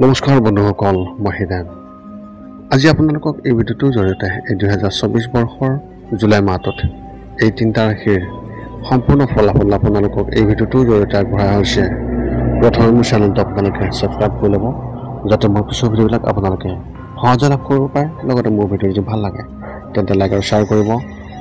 নমস্কাৰ বন্ধুসকল, মই হিৰেণ। আজি আপোনালোকক এই ভিডিঅ'টোৰ জৰিয়তে এই 2024 বৰ্ষৰ জুলাই মাহটোত এই তিনিটা ৰাশিৰ সম্পূৰ্ণ ফলাফল আপোনালোকক এই ভিডিঅ'টোৰ জৰিয়তে আগবঢ়োৱা হৈছে। প্ৰথমে মোৰ চেনেলটো আপোনালোকে ছাবস্ক্ৰাইব কৰি ল'ব, যাতে মোৰ পিছৰ ভিডিঅ'বিলাক আপোনালোকে সহজে লাভ কৰিব পাৰে। লগতে মোৰ ভিডিঅ' যদি ভাল লাগে তেন্তে লাইক আৰু শ্বেয়াৰ কৰিব,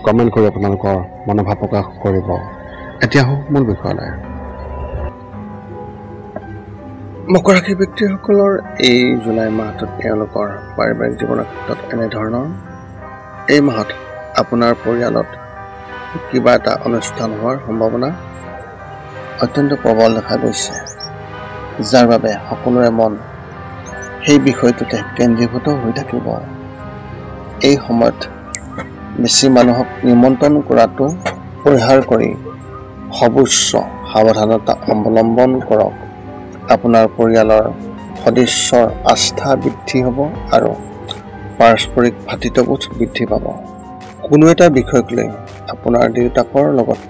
কমেণ্ট কৰি আপোনালোকৰ মনোভাৱ প্ৰকাশ কৰিব। এতিয়া আহোঁ মূল বিষয়লৈ। মকৰ ৰাশিৰ ব্যক্তিসকলৰ এই জুলাই মাহটোত তেওঁলোকৰ পাৰিবাৰিক জীৱনৰ ক্ষেত্ৰত এনেধৰণৰ। এই মাহত আপোনাৰ পৰিয়ালত কিবা এটা অনুষ্ঠান হোৱাৰ সম্ভাৱনা অত্যন্ত প্ৰবল দেখা গৈছে, যাৰ বাবে সকলোৰে মন সেই বিষয়টোতে কেন্দ্ৰীভূত হৈ থাকিব। এই সময়ত বেছি মানুহক নিমন্ত্ৰণ কৰাটো পৰিহাৰ কৰি সৰ্বোচ্চ সাৱধানতা অৱলম্বন কৰক। আপোনাৰ পৰিয়ালৰ সদস্যৰ আস্থা বৃদ্ধি হ'ব আৰু পাৰস্পৰিক ভাতৃত্ববোধ বৃদ্ধি পাব। কোনো এটা বিষয়ক লৈ আপোনাৰ দেউতাকৰ লগত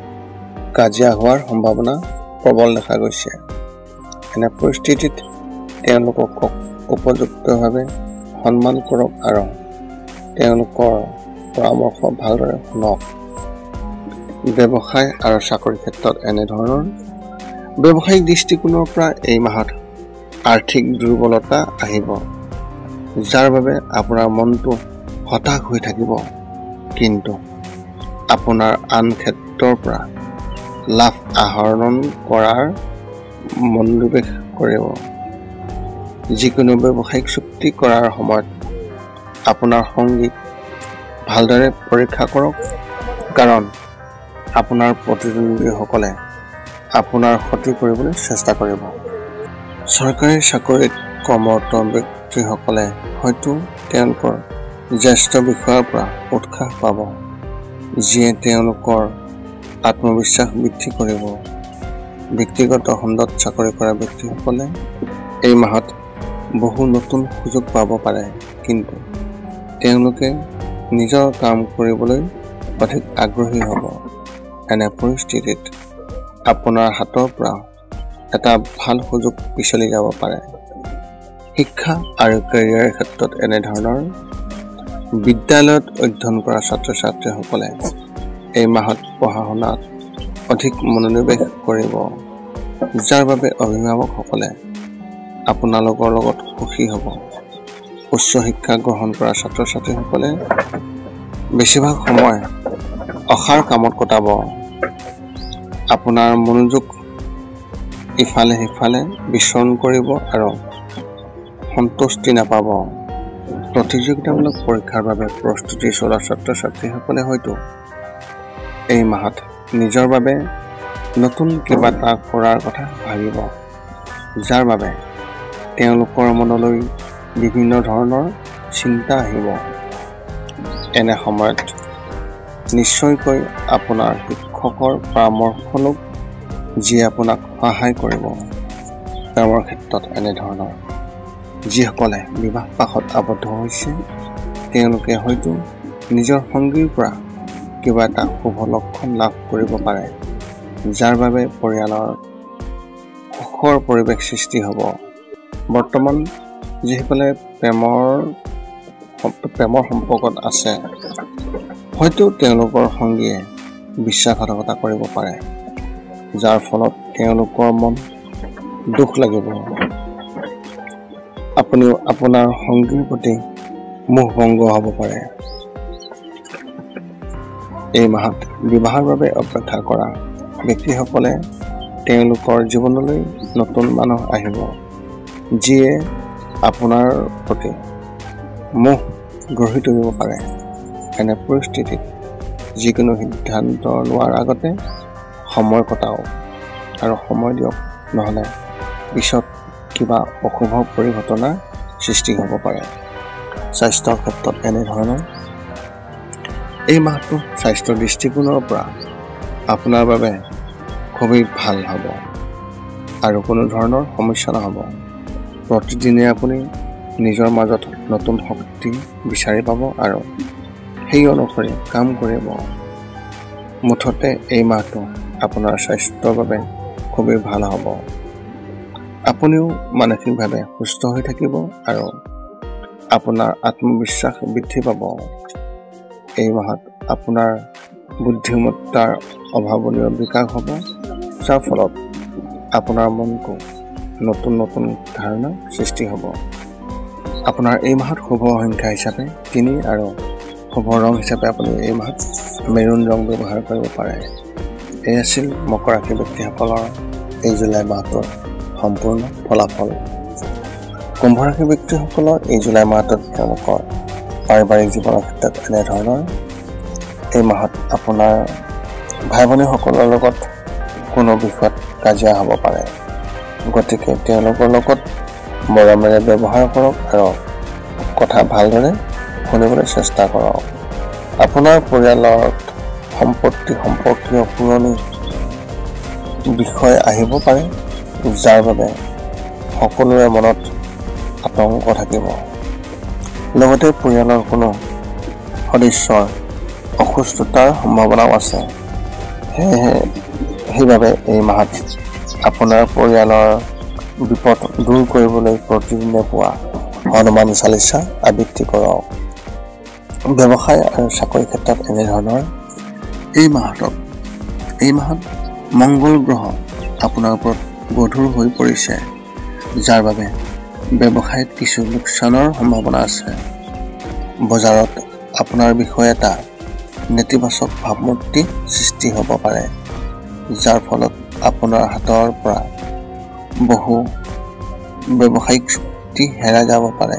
কাজিয়া হোৱাৰ সম্ভাৱনা প্ৰবল দেখা গৈছে। এনে পৰিস্থিতিত তেওঁলোকক উপযুক্তভাৱে সন্মান কৰক আৰু তেওঁলোকৰ পৰামৰ্শ ভালদৰে শুনক। ব্যৱসায় আৰু চাকৰিৰ ক্ষেত্ৰত এনেধৰণৰ। ব্যৱসায়িক দৃষ্টিকোণৰ পৰা এই মাহত আৰ্থিক দুৰ্বলতা আহিব, যাৰ বাবে আপোনাৰ মনটো হতাশ হৈ থাকিব। কিন্তু আপোনাৰ আন ক্ষেত্ৰৰ পৰা লাভ আহৰণ কৰাৰ মনোনিৱেশ কৰিব। যিকোনো ব্যৱসায়িক চুক্তি কৰাৰ সময়ত আপোনাৰ সংগীক ভালদৰে পৰীক্ষা কৰক, কাৰণ আপোনাৰ প্ৰতিদ্বন্দ্বীসকলে আপোনাৰ ক্ষতি কৰিবলৈ চেষ্টা কৰিব। চৰকাৰী চাকৰিত কৰ্মৰত ব্যক্তিসকলে হয়তো তেওঁলোকৰ জ্যেষ্ঠ বিষয়াৰ পৰা উৎসাহ পাব, যিয়ে তেওঁলোকৰ আত্মবিশ্বাস বৃদ্ধি কৰিব। ব্যক্তিগত খণ্ডত চাকৰি কৰা ব্যক্তিসকলে এই মাহত বহু নতুন সুযোগ পাব পাৰে, কিন্তু তেওঁলোকে নিজৰ কাম কৰিবলৈ অধিক আগ্ৰহী হ'ব। এনে পৰিস্থিতিত আপোনাৰ হাতৰ পৰা এটা ভাল সুযোগ পিছলি যাব পাৰে। শিক্ষা আৰু কেৰিয়াৰৰ ক্ষেত্ৰত এনেধৰণৰ। বিদ্যালয়ত অধ্যয়ন কৰা ছাত্ৰ ছাত্ৰীসকলে এই মাহত পঢ়া শুনাত অধিক মনোনিৱেশ কৰিব, যাৰ বাবে অভিভাৱকসকলে আপোনালোকৰ লগত সুখী হ'ব। উচ্চ শিক্ষা গ্ৰহণ কৰা ছাত্ৰ ছাত্ৰীসকলে বেছিভাগ সময় অসাৰ কামত কটাব। আপোনাৰ মনোযোগ ইফালে সিফালে বিচৰণ কৰিব আৰু সন্তুষ্টি নাপাব। প্ৰতিযোগিতামূলক পৰীক্ষাৰ বাবে প্ৰস্তুতি চলোৱা ছাত্ৰ ছাত্ৰীসকলে হয়তো এই মাহত নিজৰ বাবে নতুন কিবা এটা কৰাৰ কথা ভাবিব, যাৰ বাবে তেওঁলোকৰ মনলৈ বিভিন্ন ধৰণৰ চিন্তা আহিব। এনে সময়ত নিশ্চয়কৈ আপোনাৰ শিক্ষকৰ পৰামৰ্শ লওক, যিয়ে আপোনাক সহায় কৰিব। প্ৰেমৰ ক্ষেত্ৰত এনেধৰণৰ। যিসকলে বিবাহ পাশত আবদ্ধ হৈছে তেওঁলোকে হয়তো নিজৰ সংগীৰ পৰা কিবা এটা শুভ লক্ষণ লাভ কৰিব পাৰে, যাৰ বাবে পৰিয়ালৰ সুখৰ পৰিৱেশ সৃষ্টি হ'ব। বৰ্তমান যিসকলে প্ৰেমৰ সম্পৰ্কত আছে, হয়তো তেওঁলোকৰ সংগীয়ে বিশ্বাসঘাতকতা কৰিব পাৰে, যাৰ ফলত তেওঁলোকৰ মন দুখ লাগিব। আপুনিও আপোনাৰ সংগীৰ প্ৰতি মোহভংগ হ'ব পাৰে। এই মাহত বিবাহৰ বাবে অপেক্ষা কৰা ব্যক্তিসকলে তেওঁলোকৰ জীৱনলৈ নতুন মানুহ আহিব, যিয়ে আপোনাৰ প্ৰতি মোহ গঢ়ি তুলিব পাৰে। এনে পৰিস্থিতিত যিকোনো সিদ্ধান্ত লোৱাৰ আগতে সময় কটাওক আৰু সময় দিয়ক, নহ'লে পিছত কিবা অশুভ পৰিঘটনাৰ সৃষ্টি হ'ব পাৰে। স্বাস্থ্যৰ ক্ষেত্ৰত এনেধৰণৰ। এই মাহটো স্বাস্থ্যৰ দৃষ্টিকোণৰ পৰা আপোনাৰ বাবে খুবেই ভাল হ'ব আৰু কোনো ধৰণৰ সমস্যা নহ'ব। প্ৰতিদিনে আপুনি নিজৰ মাজত নতুন শক্তি বিচাৰি পাব আৰু সেই অনুসৰি কাম কৰিব। মুঠতে এই মাহটো আপোনাৰ স্বাস্থ্যৰ বাবে খুবেই ভাল হ'ব। আপুনিও মানসিকভাৱে সুস্থ হৈ থাকিব আৰু আপোনাৰ আত্মবিশ্বাস বৃদ্ধি পাব। এই মাহত আপোনাৰ বুদ্ধিমত্তাৰ অভাৱনীয় বিকাশ হ'ব, যাৰ ফলত আপোনাৰ মনটো নতুন নতুন ধাৰণা সৃষ্টি হ'ব। আপোনাৰ এই মাহত শুভ সংখ্যা হিচাপে 3 আৰু শুভ ৰং হিচাপে আপুনি এই মাহত মেৰুণ ৰং ব্যৱহাৰ কৰিব পাৰে। এই আছিল মকৰ ৰাশি ব্যক্তিসকলৰ এই জুলাই মাহটোৰ সম্পূৰ্ণ ফলাফল। কুম্ভ ৰাশি ব্যক্তিসকলৰ এই জুলাই মাহটোত তেওঁলোকৰ পাৰিবাৰিক জীৱনৰ ক্ষেত্ৰত এনেধৰণৰ। এই মাহত আপোনাৰ ভাই ভনীসকলৰ লগত কোনো বিষয়ত কাজিয়া হ'ব পাৰে, গতিকে তেওঁলোকৰ লগত মৰমেৰে ব্যৱহাৰ কৰক আৰু কথা ভালদৰে শুনিবলৈ চেষ্টা কৰক। আপোনাৰ পৰিয়ালত সম্পত্তি সম্পৰ্কীয় পুৰণি বিষয় আহিব পাৰে, যাৰ বাবে সকলোৰে মনত আতংক থাকিব। লগতে পৰিয়ালৰ কোনো সদস্যৰ অসুস্থতাৰ সম্ভাৱনাও আছে। সেয়েহে সেইবাবে এই মাহত আপোনাৰ পৰিয়ালৰ বিপদ দূৰ কৰিবলৈ প্ৰতিদিনে পুৱা হনুমান চালিচা আবৃত্তি কৰক। ব্যৱসায় আৰু চাকৰি ক্ষেত্ৰত এনেধৰণৰ। এই মাহত মংগল গ্ৰহ আপোনাৰ ওপৰত গধুৰ হৈ পৰিছে, যাৰ বাবে ব্যৱসায়ত কিছু লোকচানৰ সম্ভাৱনা আছে। বজাৰত আপোনাৰ বিষয়ে এটা নেতিবাচক ভাৱমূৰ্তি সৃষ্টি হ'ব পাৰে, যাৰ ফলত আপোনাৰ হাতৰ পৰা বহু ব্যৱসায়িক চুক্তি হেৰাই যাব পাৰে।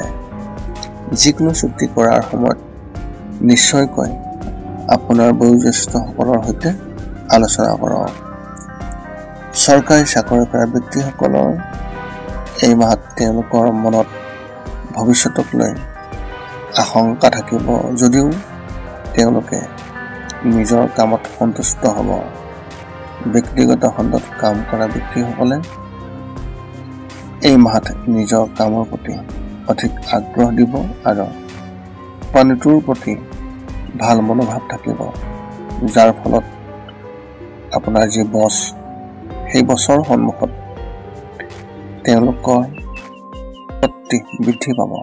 যিকোনো চুক্তি কৰাৰ সময়ত নিশ্চয়কৈ আপোনাৰ বয়োজ্যেষ্ঠসকলৰ সৈতে আলোচনা কৰক। চৰকাৰী চাকৰি কৰা ব্যক্তিসকলৰ এই মাহত তেওঁলোকৰ মনত ভৱিষ্যতক লৈ আশংকা থাকিব যদিও তেওঁলোকে নিজৰ কামত সন্তুষ্ট হ'ব। ব্যক্তিগত খণ্ডত কাম কৰা ব্যক্তিসকলে এই মাহত নিজৰ কামৰ প্ৰতি অধিক আগ্ৰহ দিব আৰু কোম্পানীটোৰ প্ৰতি ভাল মনোভাৱ থাকিব, যাৰ ফলত আপোনাৰ যি বছ, সেই বছৰ সন্মুখত তেওঁলোকৰ শক্তি বৃদ্ধি পাব।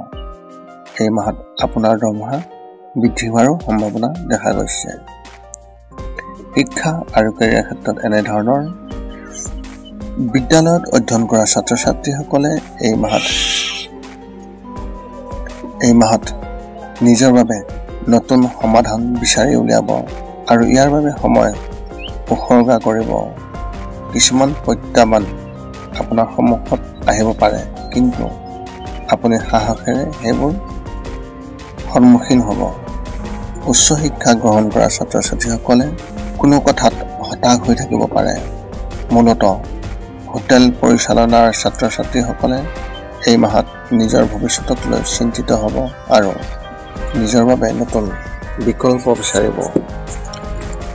এই মাহত আপোনাৰ দৰমহা বৃদ্ধি হোৱাৰো সম্ভাৱনা দেখা গৈছে। শিক্ষা আৰু কেৰিয়াৰ ক্ষেত্ৰত এনেধৰণৰ। বিদ্যালয়ত অধ্যয়ন কৰা ছাত্ৰ ছাত্ৰীসকলে এই মাহত নিজৰ বাবে নতুন সমাধান বিচাৰি উলিয়াব আৰু ইয়াৰ বাবে সময় উৎসৰ্গা কৰিব। কিছুমান প্ৰত্যাহ্বান আপোনাৰ সন্মুখত আহিব পাৰে, কিন্তু আপুনি সাহসেৰে সেইবোৰ সন্মুখীন হ'ব। উচ্চ শিক্ষা গ্ৰহণ কৰা ছাত্ৰ ছাত্ৰীসকলে কোনো কথাত হতাশ হৈ থাকিব পাৰে। মূলতঃ হোটেল পৰিচালনাৰ ছাত্ৰ ছাত্ৰীসকলে এই মাহত নিজৰ ভৱিষ্যতক লৈ চিন্তিত হ'ব আৰু নিজৰ বাবে নতুন বিকল্প বিচাৰিব।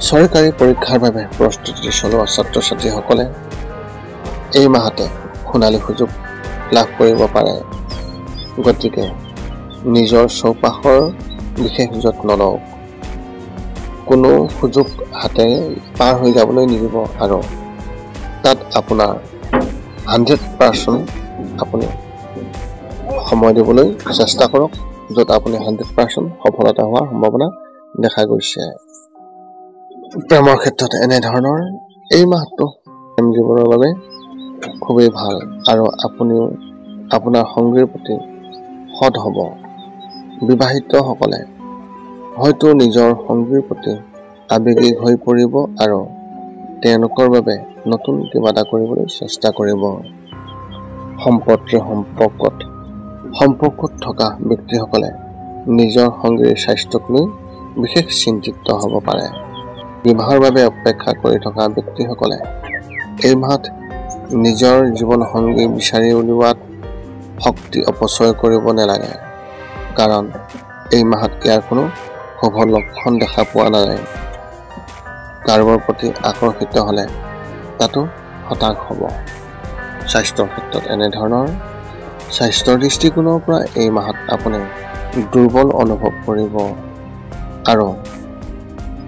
চৰকাৰী পৰীক্ষাৰ বাবে প্ৰস্তুতি চলোৱা ছাত্ৰ ছাত্ৰীসকলে এই মাহতে সোণালী সুযোগ লাভ কৰিব পাৰে, গতিকে নিজৰ চৌপাশৰ বিশেষ যত্ন লওক। কোনো সুযোগ হাতেৰে পাৰ হৈ যাবলৈ নিদিব আৰু তাত আপোনাৰ 100% আপুনি সময় দিবলৈ চেষ্টা কৰক, য'ত আপুনি 100% সফলতা হোৱাৰ সম্ভাৱনা দেখা গৈছে। প্ৰেমৰ ক্ষেত্ৰত এনেধৰণৰ। এই মাহটো প্ৰেম জীৱনৰ বাবে খুবেই ভাল আৰু আপুনিও আপোনাৰ সংগীৰ প্ৰতি সৎ হ'ব। বিবাহিতসকলে হয়তো নিজৰ সংগীৰ প্ৰতি আৱেগিক হৈ পৰিব আৰু তেওঁলোকৰ বাবে নতুন কিবা এটা কৰিবলৈ চেষ্টা কৰিব। সম্পত্তিৰ সম্পৰ্কত থকা ব্যক্তিসকলে নিজৰ সংগীৰ স্বাস্থ্যক লৈ বিশেষ চিন্তিত হ'ব পাৰে। বিবাহৰ বাবে অপেক্ষা কৰি থকা ব্যক্তিসকলে এই মাহত নিজৰ জীৱন সংগী বিচাৰি উলিওৱাত শক্তি অপচয় কৰিব নালাগে, কাৰণ এই মাহত ইয়াৰ কোনো শুভ লক্ষণ দেখা পোৱা নাযায়। কাৰোবাৰ প্ৰতি আকৰ্ষিত হ'লে তাতো হতাশ হ'ব। স্বাস্থ্যৰ ক্ষেত্ৰত এনেধৰণৰ। স্বাস্থ্যৰ দৃষ্টিকোণৰ পৰা এই মাহত আপুনি দুৰ্বল অনুভৱ কৰিব আৰু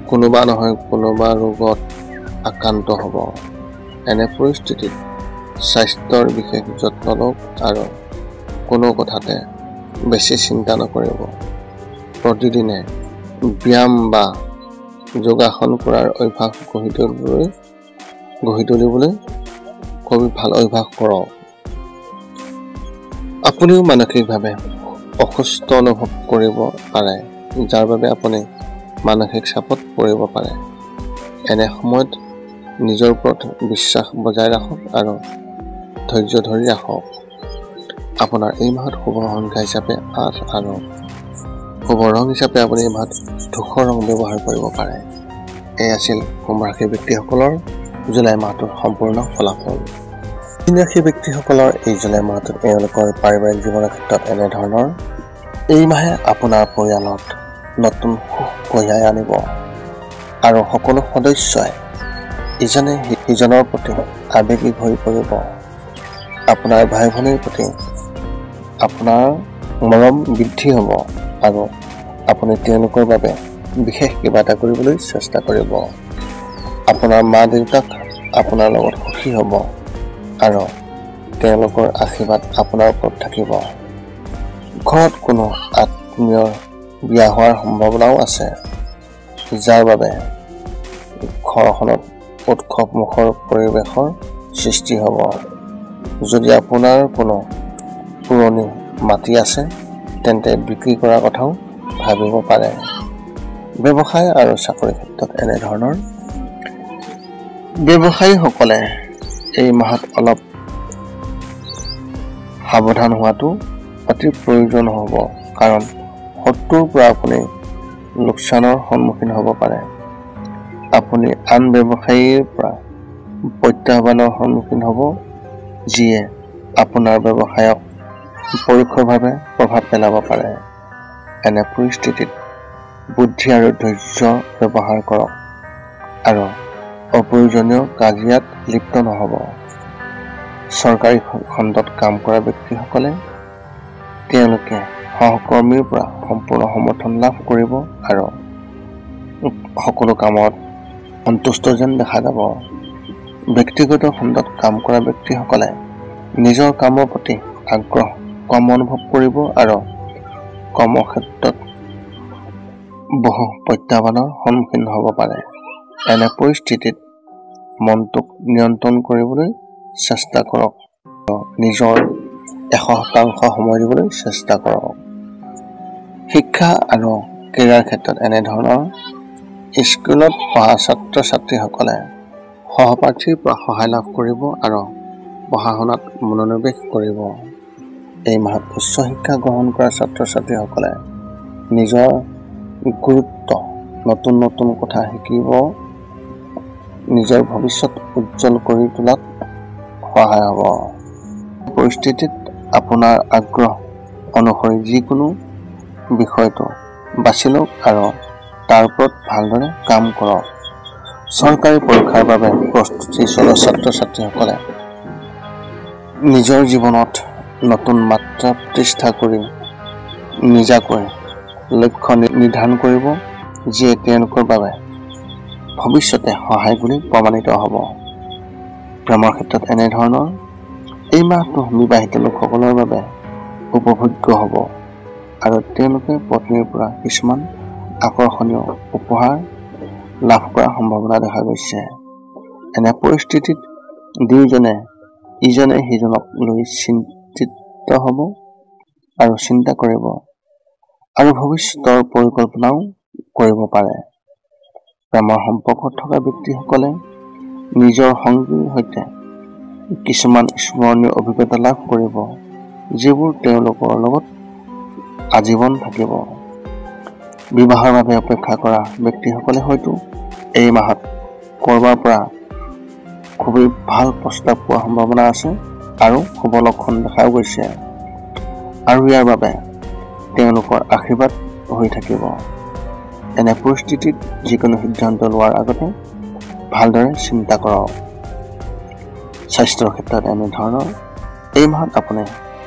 কোনোবা নহয় কোনোবা ৰোগত আক্ৰান্ত হ'ব। এনে পৰিস্থিতিত স্বাস্থ্যৰ বিশেষ যত্ন লওক আৰু কোনো কথাতে বেছি চিন্তা নকৰিব। প্ৰতিদিনে ব্যায়াম বা যোগাসন কৰাৰ অভ্যাস গঢ়ি তুলিবলৈ খুবেই ভাল অভ্যাস কৰক। আপুনিও মানসিকভাৱে অসুস্থ অনুভৱ কৰিব পাৰে, যাৰ বাবে আপুনি মানসিক চাপত পৰিব পাৰে। এনে সময়ত নিজৰ ওপৰত বিশ্বাস বজাই ৰাখক আৰু ধৈৰ্য ধৰি ৰাখক। আপোনাৰ এই মাহত শুভ সংখ্যা হিচাপে 8 আৰু শুভ ৰং হিচাপে আপুনি এই মাহত ধূসৰ ৰং ব্যৱহাৰ কৰিব পাৰে। এই আছিল কুম্ভ ৰাশিৰ ব্যক্তিসকলৰ জুলাই মাহটোৰ সম্পূৰ্ণ ফলাফল। মীন ৰাশিৰ ব্যক্তিসকলৰ এই জুলাই মাহটোত এওঁলোকৰ পাৰিবাৰিক জীৱনৰ ক্ষেত্ৰত এনেধৰণৰ। এই মাহে আপোনাৰ পৰিয়ালত নতুন সুখ কঢ়িয়াই আনিব আৰু সকলো সদস্যই ইজনে সিজনৰ প্ৰতি আৱেগিক হৈ পৰিব। আপোনাৰ ভাই ভনীৰ প্ৰতি আপোনাৰ মৰম বৃদ্ধি হ'ব আৰু আপুনি তেওঁলোকৰ বাবে বিশেষ কিবা এটা কৰিবলৈ চেষ্টা কৰিব। আপোনাৰ মা দেউতাক আপোনাৰ লগত সুখী হ'ব আৰু তেওঁলোকৰ আশীৰ্বাদ আপোনাৰ ওপৰত থাকিব। ঘৰত কোনো আত্মীয়ৰ বিয়া হোৱাৰ সম্ভাৱনাও আছে, যাৰ বাবে ঘৰখনত উৎসৱমুখৰ পৰিৱেশৰ সৃষ্টি হ'ব। যদি আপোনাৰ কোনো পুৰণি মাটি আছে, তেন্তে বিক্ৰী কৰাৰ কথাও ভাবিব পাৰে। ব্যৱসায় আৰু চাকৰিৰ ক্ষেত্ৰত এনেধৰণৰ। ব্যৱসায়ীসকলে এই মাহত অলপ সাৱধান হোৱাটো অতি প্ৰয়োজন হ'ব, কাৰণ শত্ৰুৰ পৰা আপুনি লোকচানৰ সন্মুখীন হ'ব পাৰে। আপুনি আন ব্যৱসায়ীৰ পৰা প্ৰত্যাহ্বানৰ সন্মুখীন হ'ব, যিয়ে আপোনাৰ ব্যৱসায়ক পৰোক্ষভাৱে প্ৰভাৱ পেলাব পাৰে। এনে পৰিস্থিতিত বুদ্ধি আৰু ধৈৰ্য ব্যৱহাৰ কৰক আৰু অপ্ৰয়োজনীয় কাজিয়াত লিপ্ত নহ'ব। চৰকাৰী খণ্ডত কাম কৰা ব্যক্তিসকলে তেওঁলোকে সহকৰ্মীৰ পৰা সম্পূৰ্ণ সমৰ্থন লাভ কৰিব আৰু সকলো কামত সন্তুষ্ট যেন দেখা যাব। ব্যক্তিগত খণ্ডত কাম কৰা ব্যক্তিসকলে নিজৰ কামৰ প্ৰতি আগ্ৰহ কম অনুভৱ কৰিব আৰু কৰ্মক্ষেত্ৰত বহু প্ৰত্যাহ্বানৰ সন্মুখীন হ'ব পাৰে। এনে পৰিস্থিতিত মনটোক নিয়ন্ত্ৰণ কৰিবলৈ চেষ্টা কৰক, নিজৰ 100% সময় দিবলৈ চেষ্টা কৰক। শিক্ষা আৰু কেৰিয়াৰ ক্ষেত্ৰত এনেধৰণৰ। স্কুলত পঢ়া ছাত্ৰ ছাত্ৰীসকলে সহপাঠীৰ পৰা সহায় লাভ কৰিব আৰু পঢ়া শুনাত মনোনিৱেশ কৰিব। এই মাহত উচ্চ শিক্ষা গ্ৰহণ কৰা ছাত্ৰ ছাত্ৰীসকলে নিজৰ গুৰুত্ব নতুন নতুন কথা শিকিব, নিজৰ ভৱিষ্যত উজ্জ্বল কৰি তোলাত সহায় হ'ব। পৰিস্থিতিত আপোনাৰ আগ্ৰহ অনুসৰি যিকোনো বিষয়টো বাছি লওক আৰু তাৰ ওপৰত ভালদৰে কাম কৰক। চৰকাৰী পৰীক্ষাৰ বাবে প্ৰস্তুতি চলোৱা ছাত্ৰ ছাত্ৰীসকলে নিজৰ জীৱনত নতুন মাত্ৰা প্ৰতিষ্ঠা কৰি নিজাকৈ লক্ষ্য নিৰ্ধাৰণ কৰিব, যিয়ে তেওঁলোকৰ বাবে ভৱিষ্যতে সহায় বুলি প্ৰমাণিত হ'ব। প্ৰেমৰ ক্ষেত্ৰত এনেধৰণৰ। এই মাহটো বিবাহিত লোকসকলৰ বাবে উপভোগ্য হ'ব আৰু তেওঁলোকে পত্নীৰ পৰা কিছুমান আকৰ্ষণীয় উপহাৰ লাভ কৰাৰ সম্ভাৱনা দেখা গৈছে। এনে পৰিস্থিতিত দুয়োজনে ইজনে সিজনক লৈ চিন্তিত হ'ব আৰু চিন্তা কৰিব আৰু ভৱিষ্যতৰ পৰিকল্পনাও কৰিব পাৰে। প্ৰেমৰ সম্পৰ্কত থকা ব্যক্তিসকলে নিজৰ সংগীৰ সৈতে কিছুমান স্মৰণীয় অভিজ্ঞতা লাভ কৰিব, যিবোৰ তেওঁলোকৰ লগত আজীৱন থাকিব। বিবাহৰ বাবে অপেক্ষা কৰা ব্যক্তিসকলে হয়তো এই মাহত ক'ৰবাৰ পৰা খুবেই ভাল প্ৰস্তাৱ পোৱাৰ সম্ভাৱনা আছে আৰু শুভ লক্ষণ দেখাও গৈছে আৰু ইয়াৰ বাবে তেওঁলোকৰ আশীৰ্বাদ হৈ থাকিব। এনে পৰিস্থিতিত যিকোনো সিদ্ধান্ত লোৱাৰ আগতে ভালদৰে চিন্তা কৰক। স্বাস্থ্যৰ ক্ষেত্ৰত এনেধৰণৰ। এই মাহত আপুনি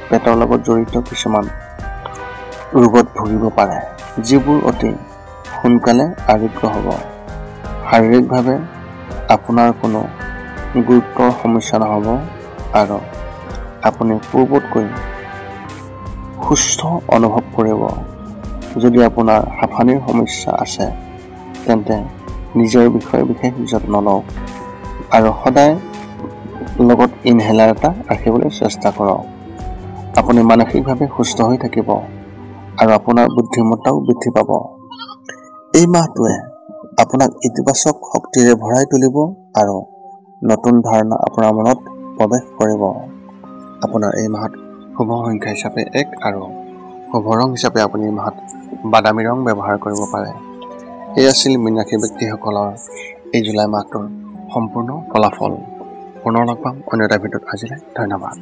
পেটৰ লগত জড়িত কিছুমান ৰোগত ভুগিব পাৰে, যিবোৰ অতি সোনকালে আৰোগ্য হ'ব। শাৰীৰিকভাৱে আপোনাৰ কোনো গুৰুতৰ সমস্যা নহ'ব আৰু আপুনি পূৰ্বতকৈ সুস্থ অনুভৱ কৰিব। যদি আপোনাৰ হাঁফানিৰ সমস্যা আছে, তেন্তে নিজৰ বিষয়ে বিশেষ যত্ন লওক আৰু সদায় লগত ইনহেলাৰ এটা ৰাখিবলৈ চেষ্টা কৰক। আপুনি মানসিকভাৱে সুস্থ হৈ থাকিব আৰু আপোনাৰ বুদ্ধিমত্তাও বৃদ্ধি পাব। এই মাহটোৱে আপোনাক ইতিবাচক শক্তিৰে ভৰাই তুলিব আৰু নতুন ধাৰণা আপোনাৰ মনত প্ৰৱেশ কৰিব। আপোনাৰ এই মাহত শুভ সংখ্যা হিচাপে 1 আৰু শুভ ৰং হিচাপে আপুনি এই মাহত বাদামী ৰং ব্যৱহাৰ কৰিব পাৰে। এই আছিল মীন ৰাশিৰ ব্যক্তিসকলৰ এই জুলাই মাহটোৰ সম্পূৰ্ণ ফলাফল। পুনৰ লগ পাম অন্য এটা ভিডিঅ'ত। আজিলৈ ধন্যবাদ।